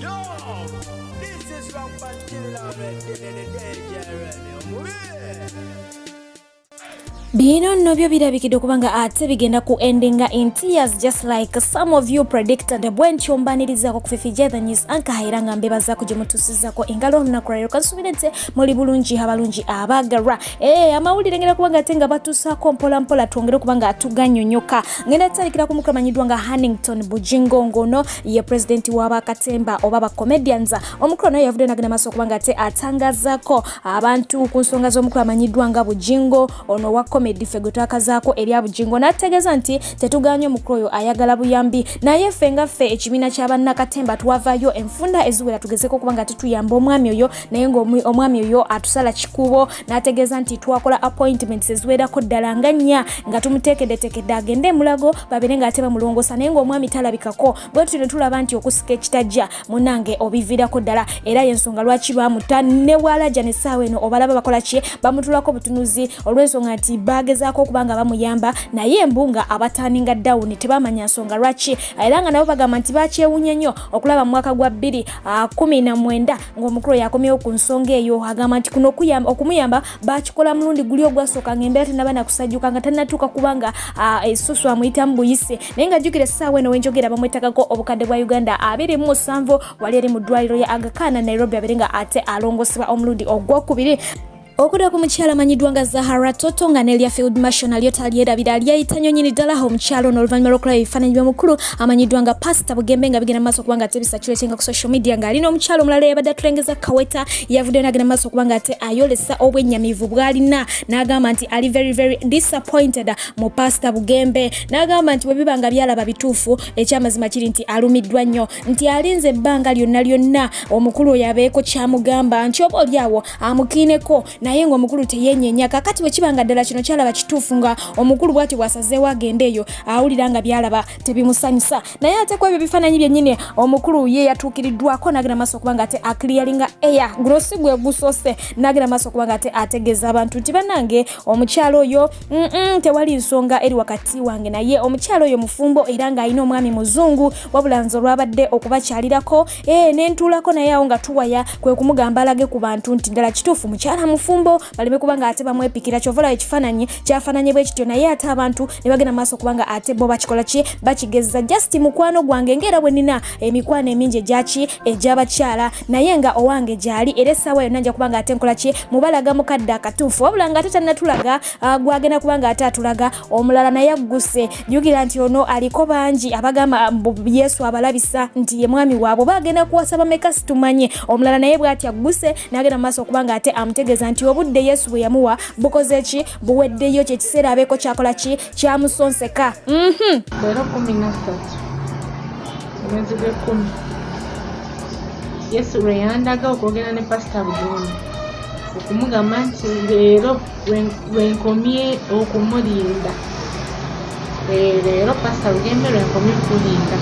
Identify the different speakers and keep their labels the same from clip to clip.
Speaker 1: Yo, this is Rampant Killer Red,
Speaker 2: Bino nno byo birabikidde okuba nga ate bigenda ku endinga in tears, just like some of you predicted. Bwe ntyo mbanirizaako ku Fifi Jetha News anka, era nga mbebazaako gye mutuusizzaako engalo olunaku lwaleero. Kansuubire nti muli bulungi, abalungi abaagalwa. Amawulire ngenda kuba nga ate nga batuusaako mpola mpola, twongere okuba nga tuganyonyoka. Ngenda tutandikira ku mukulu amanyiddwa nga Hannington Bujingo, ng'ono ye pulezidenti w'abakatemba oba bacomedians. Omukulu ono yavudde nagenda maaso okuba nga ate atangazaako abantu ku nsonga z'omukulu amanyiddwa nga Bujingo ono wa comedy, ffe gwe twakazaako erya Bujingo, n'ategeeza nti tetuganye omukulu oyo ayagala buyambi, naye ffe nga ffe ekibiina ky'abannakatemba twavaayo enfunda eziwera tugezeko okuba nga tetuyamba omwami oyo, naye ng'omwami oyo atusala kikubo. N'ategeeza nti twakola appointments eziwerako ddala nga nnya nga tumuteekeddeteekedde agende emulago babeere ng'ate bamulongoosa, naye ng'omwami talabikako. Bwe tutyo ne tulaba nti okusika ekitajja munange obiviirako ddala, era yensonga lwaki bamuta ne walaja n'essaawa eno obalaba bakola ki, bamutulako butunuzi, olw'ensonga nti bagezaako okuba nga bamuyamba, naye mbu nga abaturninga down, tebamanya nsonga lwaki. Era nga nabo bagamba nti bakyewunya nnyo okulaba mu mwaka gwa 2019 ng'omukulu yakomyewo ku nsonga eyo. Agamba nti kuno okumuyamba bakikola mulundi guli ogwasooka ng'embeera tenaba nakusajjuka, nga tannatuuka kubanga essusu amuyitamu buyise, naye nga jjukira essaawa eno wenjogera bamwetagako obukadde bwa Uganda 27, wali eri mu ddwaliro ya Aga Khan, Nairobi, abeere nga ate alongosebwa omulundi ogwokubiri. Okudda ku mukyala amanyiddwa nga Zahara Toto, nga nerya Field Marshal nalyo talyerabira, lyayita nnyo nnyini ddala omukyala ono oluvannyuma lw'okulaba ebifaananyi by'omukulu amanyiddwa nga Pasita Bugembe nga bigenda maaso okuba nga ate bisaculatinga ku social media ng'alina omukyala omulala eyabadde atulengeza kaweta. Yavuddeyo n'agenda maaso okuba nga ate ayolesa obwennyamivu bw'alina, n'agamba nti ali very very disappointed mu Pasita Bugembe, n'agamba nti bwe biba nga byalaba bituufu, ekyamazima kiri nti alumiddwa nnyo, nti alinze ebbanga lyonna lyonna omukulu oyo abeeko kyamugamba, nti oba oli awo amukiineko, naye ng'omukulu teyenyenya. Kakati bwe kiba nga ddala kino kyalaba kituufu, nga omukulu bw'ati bw'asazeewo agenda eyo, awulira nga byalaba tebimusanyusa. Naye ate ku ebyo bifaananyi byennyini omukulu ye yatuukiriddwako n'agenda maaso okuba nga ate aclearinga air. Guno si gwe gusoose, n'agenda maaso okuba nga ate ategeeza abantu nti bannange, omukyalo oyo tewali nsonga eri wakati wange naye, omukyalo oyo mufumbo era ng'alina omwami muzungu, wabula nze olwabadde okubakyalirako nentuulako naye awo nga tuwaya, kwe kumugamba alage ku bantu nti ddala kituufu mukyala mufumbo, baleme kuba nga ate bamwepikira. Kyova olaba ekifaananyi kyafaananye bwe kityo, naye ate abantu ne bagenda maaso okuba nga ate bo bakikola ki, bakigeza. Just mukwano gwange, ng'era bwe nina emikwano emingi egyaki egy'abakyala, naye nga owange gyali, era essaawa yonna nja kuba nga ate nkola ki, mubalaga mukadde akatuufu, wabula nga ate tannatulaga gwagenda kuba nga ate atulaga omulala naye agguse. Jjukira nti ono aliko bangi abagamba Yesu abalabisa nti ye mwami waabwe, oba agenda kuwasa bameka situmanye. Omulala naye bw'ati agguse n'agenda mu maaso okuba nga ate amutegeeza nti obudde Yesu bwe yamuwa bukoze ki, buweddeyo, kyekiseera abeeko kyakola ki, kyamusonseka.
Speaker 3: Leero 13 omwezi gw'ekkumi, Yesu lwe yandaga okwogera ne Pasita Bugembe okumugamba nti leero lwe nkomye okumulinda. Leero Pasita Bugembe lwe nkomye okukulinda.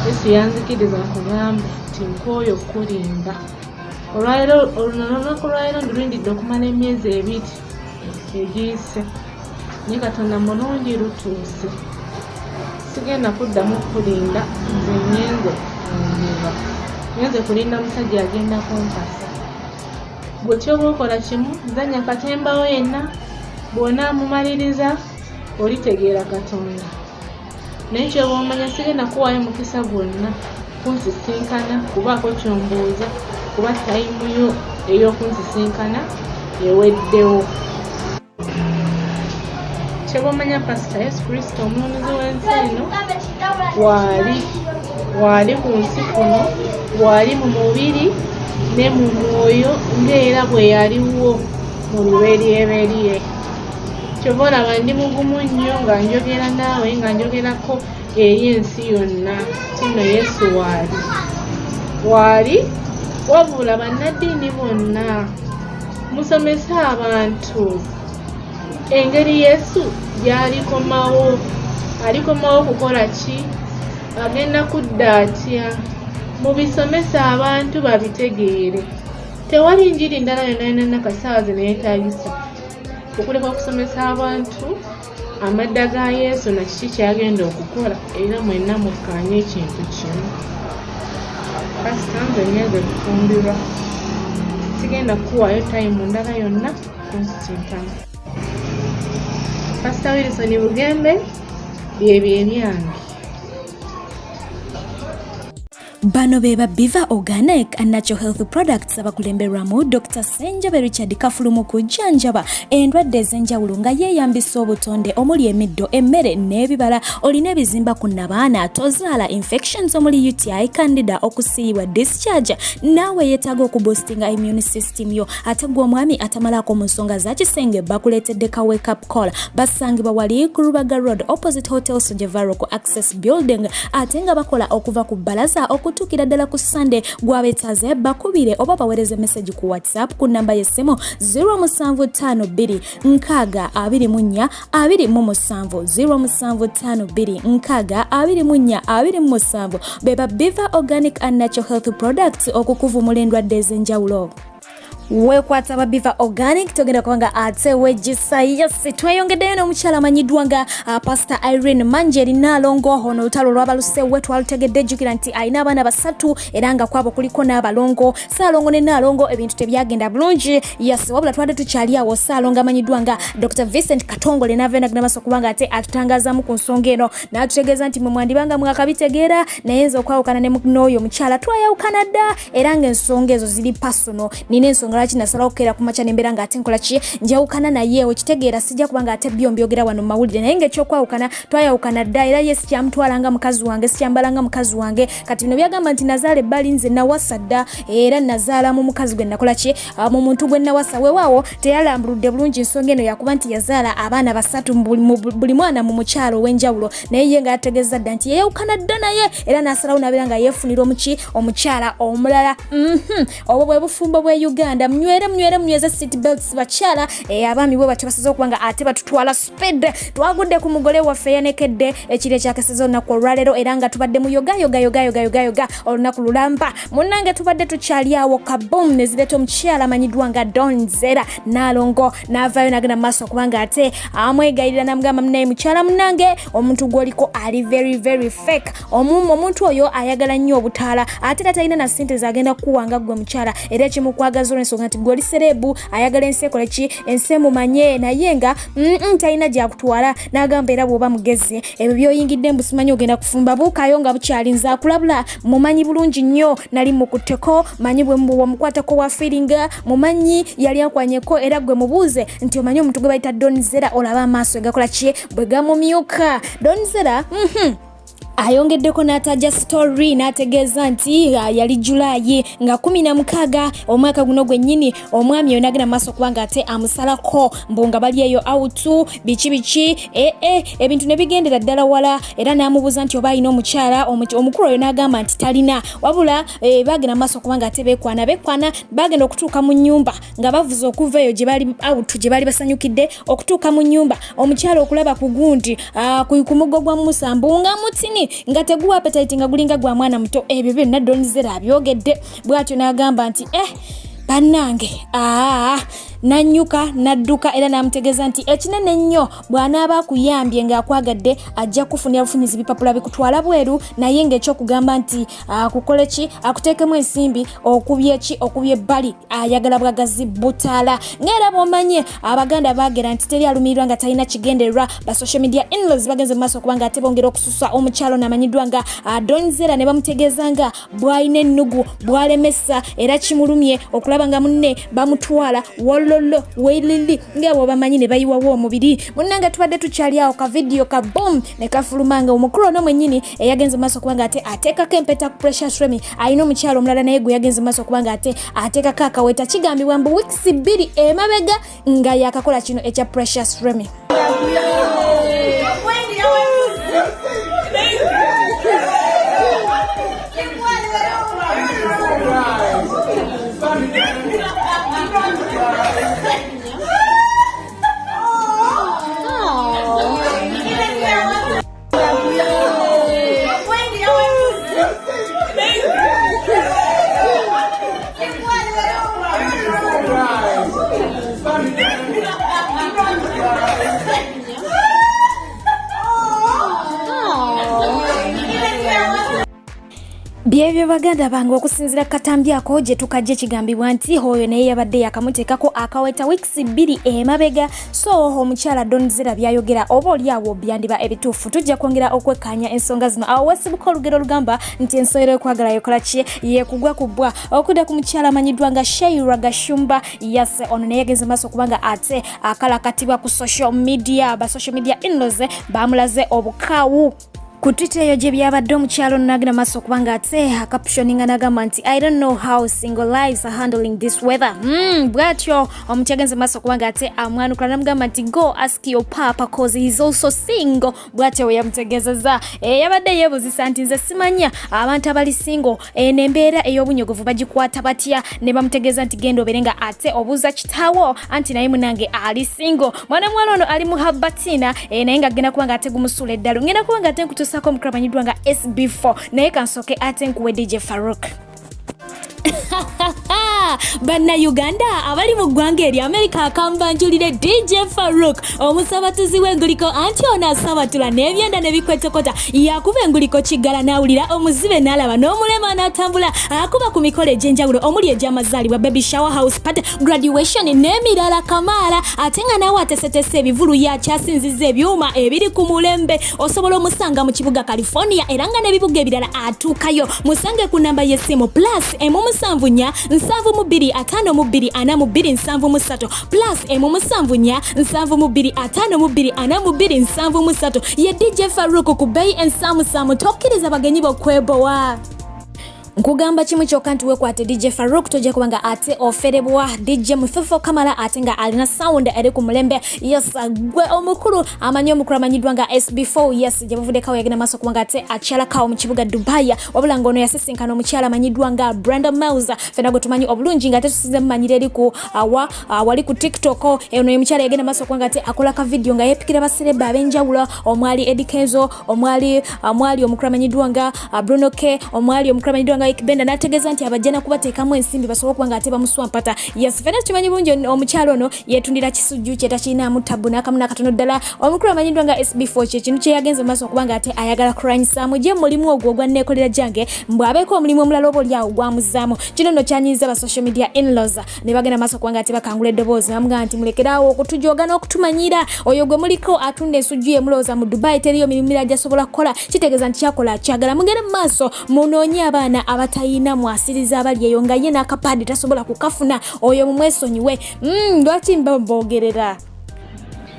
Speaker 3: Yesu yanzikiriza nkugambe nti nkooye okukulinda. Olwaleero, oluno olunaku lwaleero ndulindidde okumala emyezi 2 egiyise, naye Katonda mulungi, lutuuse. Sigenda kuddamu kukulinda, nze ngenze kufumbirwa, ngenze kulinda musajja agenda kumpasa. Gwe kyoba okola kimu, zanya katembawo yenna, bw'onaamumaliriza olitegeera Katonda. Naye kyoba omanya, sigenda kuwaayo mukisa gwonna kunsisinkana kubaako kyombuuza, kuba time yo ey'okunsisinkana eweddewo. Kyoba omanya, Pasita, Yesu Kristo omununuzi w'ensi eno waali, waali ku nsi kuno, waali mu mubiri ne mu mwoyo ng'era bwe yaliwo mu luberyeberye. Kyova olaba ndi mugumu nnyo nga njogera naawe, nga njogerako eri ensi yonna kino, Yesu waali, waali. Wabula bannaddiini bonna musomese abantu engeri Yesu gy'alikomawo. Alikomawo kukola ki? Agenda kudda atya? Mubisomese abantu babitegeere. Tewali njiri ndala yonna yonna kasaawa zino yeetaagisa okuleka okusomesa abantu amadda ga Yesu na kiki kyagenda okukola, era mwenna mukkaanye ekintu kimu. Pasita nze ngenze kufumbirwa, sigenda kukuwaayo tayimu ndala yonna kunsisinkana. Pasita Wilson Bugembe, byebyo ebyange.
Speaker 2: Bano be ba Biva Organic and Natural Health Products abakulemberwamu Dr. Ssenjobe Richard Kafulu mu kujjanjaba endwadde ez'enjawulo nga yeeyambisa obutonde omuli emiddo, emmere n'ebibala. Olina ebizimba ku nnabaana, tozaala, infections omuli UTI, candida, okusiiyibwa, discharge, naawe yeetaaga okuboostinga immune system yo, ate gwe omwami atamalaako mu nsonga za kisenge, bakuleetedde ka wake up call. Basangibwa wali ku Rubaga Road, opposite Hotel Sojevaro ku Access Building, ate nga bakola okuva ku bbalaza okutuukira ddala ku Sunday. Gwabetaaze bakubire oba baweereze message ku WhatsApp ku namba y'essimu 0752 6 24 27, 0752 6 24 27. Beba Biva Organic and Natural Health Products okukuvumula endwadde ez'enjawulo. Weekwata ba Biva Organic, togenda kubanga ate wejjisa. Yes, tweyongeddeyo n'omukyala amanyiddwa nga Pastor Irene Manjeri Naalongo. Ono olutalo olwabalusewe twalutegedde. Jjukira nti alina abaana basatu era nga kwabo kuliko n'abalongo Saalongo ne Naalongo. Ebintu tebyagenda bulungi. Yes, wabula twadde tukyali awo, Saalongo amanyiddwa nga Dr Vincent Katongole n'ava enagenda maaso kubanga ate atutangazaamu ku nsonga eno, n'atutegeeza nti mwe mwandibanga mwakabitegeera, naye nze okwawukana ne n'oyo omukyala twayawukana dda, era ng'ensonga ezo ziri personal. Nina ensonga lwaki nasalawo okukeera ku makya nembeera ng'ate nkola ki, njawukana naye. Okitegeera, sijja kubanga ate byo mbyogera wano mu mawulire, naye ng'ekyokwawukana twayawukana dda, era ye sikyamutwala nga mukazi wange, sikyambala nga mukazi wange. Kati bino byagamba nti nazaala ebbali, nze nawasa dda era nazaala mu mukazi gwe nakola ki, mu muntu gwe nawasa. Weewaawo teyalambuludde bulungi nsonga eno yakuba nti yazaala abaana basatu, buli mwana mu mukyalo ow'enjawulo, naye ye nga yategeeza dda nti yeyawukana dda naye, era n'asalawo n'abeera nga yeefunira omuki, omukyala omulala. Obwo bwe bufumbo bwe Uganda. Munywere, munywere, munyweze seat belts bakyala. Abaami bwe batyo basaze okuba nga ate batutwala speed. Twagudde ku mugole waffe yanekedde ekiro ekyakeseza olunaku olwaleero, era nga tubadde mu yoga yoga yoga yoga yoga yoga olunaku lulamba. Munnange, tubadde tukyali awo, kabum, ne zireeta omukyala amanyiddwa nga Donzera Naalongo, n'avaayo n'agenda mu maaso okubanga ate amwegayirira, n'amugamba, "Munaye mukyala munnange, omuntu gw'oliko ali very very fake. Omuntu oyo ayagala nnyo obutaala, ate era talina na ssente zagenda kukuwanga ggwe mukyala, era ekimukwagaza olw'ensonga nti gwe oli celeb, ayagala ensi ekole ki, ensi emumanye, naye nga talina gyakutwala." N'agamba, "Era bw'oba mugezi, ebyo by'oyingidde mbu simanyi ogenda kufumba, buukayo nga bukyali. Nze akulabula, mumanyi bulungi nnyo, nali mukutteko, manyi bwe wamukwatako wa feelinga, mumanyi yali akwanyeko, era gwe mubuuze nti omanyi omuntu gwe bayita Donzera, olaba amaaso egakola ki bwe gamumyuka Donzera." Ayongeddeko n'ataja story n'ategeeza nti yali Julayi nga 16 omwaka guno gwennyini, omwami oyo n'agenda mu maaso kubanga ate amusalako mbu nga bali eyo out, biki biki, ee ebintu ne bigendera ddala wala, era n'amubuuza nti oba alina omukyala. Omukulu oyo n'agamba nti talina. Wabula bagenda mu maaso kubanga ate beekwana beekwana, bagenda okutuuka mu nnyumba nga bavuze okuva eyo gye bali out, gye bali basanyukidde, okutuuka mu nnyumba, omukyala okulaba ku gundi, ku muggo gwa Musa, mbu nga mutini, nga teguwa appetite, nga gulinga gwa mwana muto. Ebyo byonna Donzera abyogedde bw'atyo, n'agamba nti bannange, aa nannyuka n'adduka, era n'amutegeeza nti ekinene ennyo bw'anaaba akuyambye ng'akwagadde, ajja kufunira bufunyizi bipapula bikutwala bweru, naye ng'ekyokugamba nti akukole ki, akuteekemu ensimbi, okubye ki, okubye ebbali, ayagala bwagazi butaala. Ng'era bw'omanye Abaganda baagera nti teri alumirirwa nga talina kigendererwa, ba social media inlaws bagenze mu maaso kubanga ate bongera okususa omukyalo n'amanyiddwa nga Donzera, ne bamutegeeza nga bw'alina ennugu, bw'alemesa, era kimulumye okulaba nga munne bamutwala wololo weiriri nga bw'obamanyi ne bayiwawo omubiri. Munnange, tubadde tukyali awo, ka vidiyo ka bom ne kafuluma nga omukulu ono mwennyini eyagenze mu maaso kubanga ate ateekako empeta ku Precious Remy alina omukyalo omulala, naye gwe yagenze mu maaso kubanga ate ateekako akaweta. Kigambibwa mbu weeks 2 emabega nga yakakola kino ekya Precious Remy. Baganda bange, okusinziira ku katambi ako gye tukajja, kigambibwa nti oyo naye yabadde yakamuteekako akaweta weeks 2 emabega. So omukyala Don Zella byayogera oba oli awo byandiba ebituufu. Tujja kwongera okwekkaanya ensonga zino. Awo wesibuka olugero olugamba nti ensowera ekwagala yekola ki? Yekugwa ku bbwa. Okudda ku mukyala amanyiddwa nga Sheira Gashumba, yes, ono naye yagenze maaso okubanga ate akalakatibwa ku social media. Ba social media inlaws bamulaze obukaawu ku Twitter eyo gye byabadde. Omukyalo ono nagenda maaso okubanga ate acaptioninga nagamba nti, "I don't know how single lives are handling this weather." Bwatyo omuntu yagenze maaso okubanga ate amwanukula namugamba nti, "Go ask your papa, cause he's also single." Bwatyo we yamutegeezezza. Yabadde yeebuzisa nti nze simanya abantu abali single eno embeera ey'obunyogovu bagikwata batya, ne bamutegeeza nti genda obeere nga ate obuuza kitaawo, anti naye munange ali single. Mwana muwala ono ali mu habatina, naye nga agenda kuba nga ate gumusuula eddalu. Ngenda kuba nga ate nkutuusaako omukulu amanyiddwa nga SB4, naye kansooke ate nkuwe DJ Faruk. Bannayuganda abali mu ggwanga erya Amerika, akambanjulire DJ Faruk, omusabatuzi w'enguliko. Anti ono asabatula n'ebyenda ne bikwetokota, yakuba enguliko kiggala n'awulira, omuzibe n'alaba, n'omulema n'atambula. Akuba ku mikolo egy'enjawulo omuli egy'amazaalibwa, baby shower, house party, graduation n'emirala kamaala. Ate nga naawe atesetese ebivulu, yakyasinziza ebyuma ebiri ku mulembe. Osobola omusanga mu kibuga California, era nga n'ebibuga ebirala atuukayo. Musange ku namba y'essimu +1 7 72 52 42 73, +1 74 72 52 42 73. Ye DJ Faruk ku bbeeyi ensaamusaamu. Tokkiriza bagenyi bokwebowa. Nkugamba kimu kyokka nti weekwate DJ Faruk, tojja kuba nga ate oferebwa. DJ mufefo kamala, ate nga alina sound eri ku mulembe. Yes, gwe omukulu amanyi omukulu amanyiddwa nga SB4, yes, gye buvuddekawo yagenda maaso kuba nga ate akyalakawo mu kibuga Dubai, wabula ng'ono yasisinkana omukyala amanyiddwa nga Brenda Miles, fena gwe tumanyi obulungi nga ate tusinze mumanyira eri ku awa wali ku TikTok. Ono ye mukyala yagenda maaso okuba nga ate akola ka video nga yeepikira basereba ab'enjawulo omwali Eddy Kenzo, omwali omukulu amanyiddwa nga Bruno K, omwali omukulu amanyiddwa nga Benda, n'ategeeza nti abajja nakubateekamu ensimbi basobole okuba nga ate bamuswa mpata. Yes, fena tukimanyi bulungi omukyala ono yeetundira kisujju kye, takirinaamu tabu n'akamu n'akatono ddala. Omukulu amanyiddwa nga SB4 kye kintu kye yagenze mu maaso okuba nga ate ayagala kulwanyisaamu gye mulimu ogwo ogwa neekolera gyange, mbw'abeeko omulimu omulala oba oliawo gwamuzaamu. Kino nno kyanyiiza ba social media inlaws ne bagenda maaso okuba nga ate bakangula eddoboozi, bamugamba nti mulekeraawo okutujooga n'okutumanyira. Oyo gwe muliko atunda ensujju ye, mulowooza mu Dubai teriyo mirimu mirala gyasobola kukola? Kitegeeza nti kyakola akyagala. Mugende mu maaso munoonye abaana abatayina mwasiriza abali eyo nga ye n'akapaadi tasobola kukafuna. Oyo mumwesonyiwe. Lwaki mba mboogerera?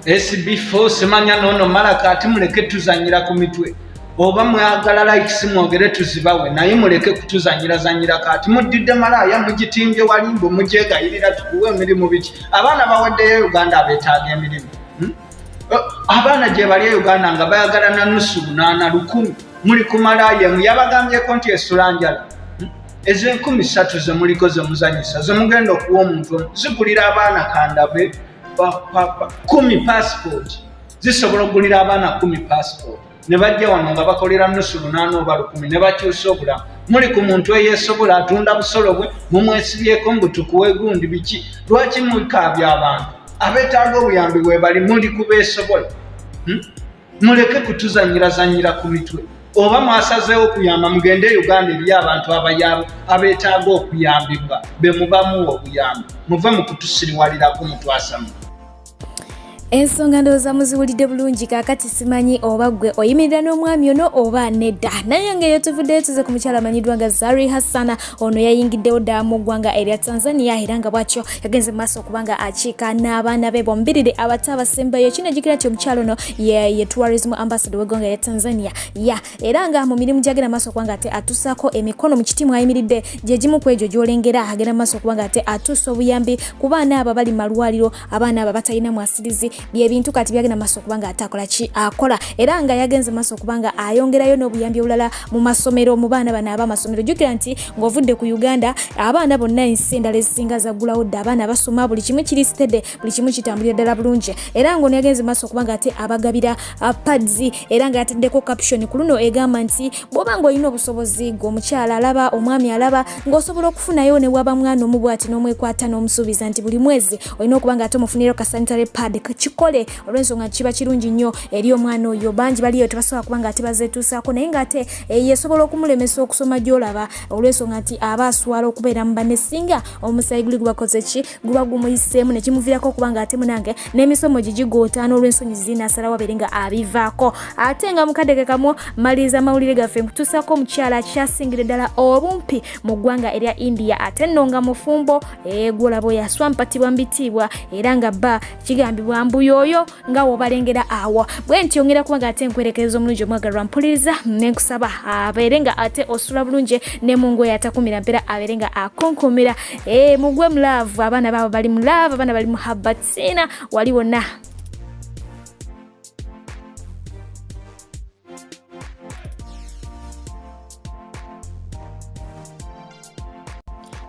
Speaker 4: SB4 simanya noono malaka ati muleke tuzanyira ku mitwe. Oba mwagala likes mwogere tuzibawe, naye muleke kutuzanyirazanyirako. Ati muddidde malaaya mugitimbye walimbo, mugyegayirira tukuwe emirimu. Biki? Abaana baweddeyo Uganda abeetaaga emirimu, Abaana gye bali e Uganda nga bayagala na nusu bunaana lukumi, muli ku malaaya emu. Yabagambyeko nti esula njala. Ezo 3000 ze muliko ze muzanyisa, ze mugenda okuwa omuntu omu, zigulira abaana kandabe 10 passport. Zisobola okugulira abaana 10 passport ne bajja wano nga bakolera nusu lunaana oba 1000 ne bakyusa obulamu. Muli ku muntu eyeesobola atunda busolo bwe, mumwesibyeko mbu tukuwe gundi biki. Lwaki mukaabya abantu abeetaaga obuyambi? Bwe bali muli kubeesobola, Muleke kutuzanyirazanyira ku mitwe. Oba mwasazeewo okuyamba, mugende e Uganda, eri abantu abeetaaga okuyambibwa be mubamuwa obuyambi. Muve mu kutusiriwalirako, mutwasamu.
Speaker 2: Ensonga ndowooza muziwulidde bulungi. Kaakati simanyi oba ggwe oyimirira n'omwami ono oba nedda, naye ngaeyo tuvuddeyo tuze ku mukyala amanyiddwa nga Zari Hassana. Ono yayingiddewo ddala mu ggwanga erya Tanzania, era nga bwatyo yagenze mu maaso okuba nga akiika n'abaana be bombirire abato abasembayo. Kinajjukira nti omukyala ono ye tourism ambassador w'eggwanga erya Tanzania ya, era nga mu mirimu gyagenda maaso okuba nga ate atuusaako emikono mu kiti mwayimiridde gye gimu ku egyo gy'olengera. Agenda mu maaso okuba nga ate atuusa obuyambi ku baana abo abali mu malwaliro, abaana abo abatalina mwasirizi. Byebintu kati byagenda maaso okuba nga ate akola ki? Akola. Era nga yagenze maaso okuba nga ayongerayo n'obuyambi obulala mu masomero, mu baana bano ab'amasomero. Jjukira nti ng'ovudde ku Uganda, abaana bonna ensi endala ezisinga zaggulawo dda, abaana basoma, buli kimu kiri steady, buli kimu kitambulira ddala bulungi. Era ng'ono yagenze maaso okuba nga ate abagabira pads, era nga yataddeko caption ku luno egamba nti bw'oba ng'olina obusobozi, gwe omukyala alaba, omwami alaba, ng'osobola okufunayo ne bwaba mwana omu bw'ati n'omwekwata n'omusuubiza nti buli mwezi olina okuba nga ate omufunirayo ka sanitary pad. Mukikole olw'ensonga kiba kirungi nnyo eri omwana oyo. Bangi baliyo tebasobola kuba nga ate bazeetuusaako, naye ng'ate yesobola okumulemesa okusoma gy'olaba, olw'ensonga nti aba aswala okubeera mu banne singa omusaayi guli gubakoze ki, guba gumuyiseemu, ne kimuviirako okuba nga ate munange n'emisomo gye gigootaana olw'ensonyi ziri, n'asalawo abeere nga abivaako. Ate nga mukadde ke kamu maliriza amawulire gaffe, nkutuusaako omukyala akyasingira ddala obumpi mu ggwanga erya India, ate nno nga mufumbo. Gwolaba oyo aswampatibwa mu bitiibwa, era nga bba kigambibwa mbu y'oyo nga wobalengera awo. Bwe ntyo ngenda kuba nga ate nkwerekereza omulungi omwagalwa mpuliriza, nenkusaba abeere nga ate osula bulungi ne mungu oyo atakumira mpeera abeere nga akunkumira. Mugwe mu love, abaana baabo bali mu love, abaana bali mu habatina wali wonna.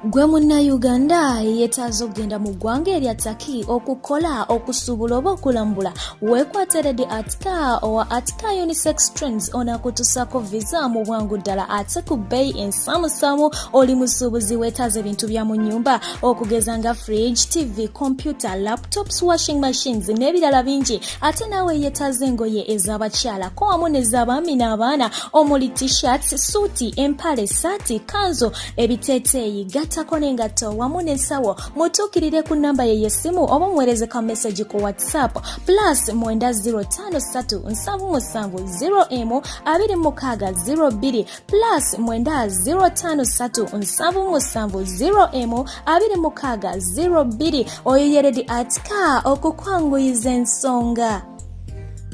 Speaker 2: Gwe Munnayuganda yeetaaza okugenda mu ggwanga erya Turkey okukola, okusuubula oba okulambula, weekwate Lady Atika owa Atika Unisex Trends. Ono akutusaako visa mu bwangu ddala ate ku bbeeyi ensaamusaamu. Oli musuubuzi weetaaza ebintu bya mu nnyumba okugeza nga fridge, TV, computer, laptops, washing machines n'ebirala bingi, ate naawe yeetaaza engoye ez'abakyala ko wamu n'ez'abaami n'abaana omuli t-shirts, suuti, empale, saati, kanzu, ebiteeteeyi, gattako n'engatto wamu n'ensawo, mutuukirire ku nnamba ye y'essimu oba omuweereze ka message ku WhatsApp plus 9053 77 0 26 02, plus 9053 77 0 26 02. Oyo ye Lady Atika okukwanguyiza ensonga.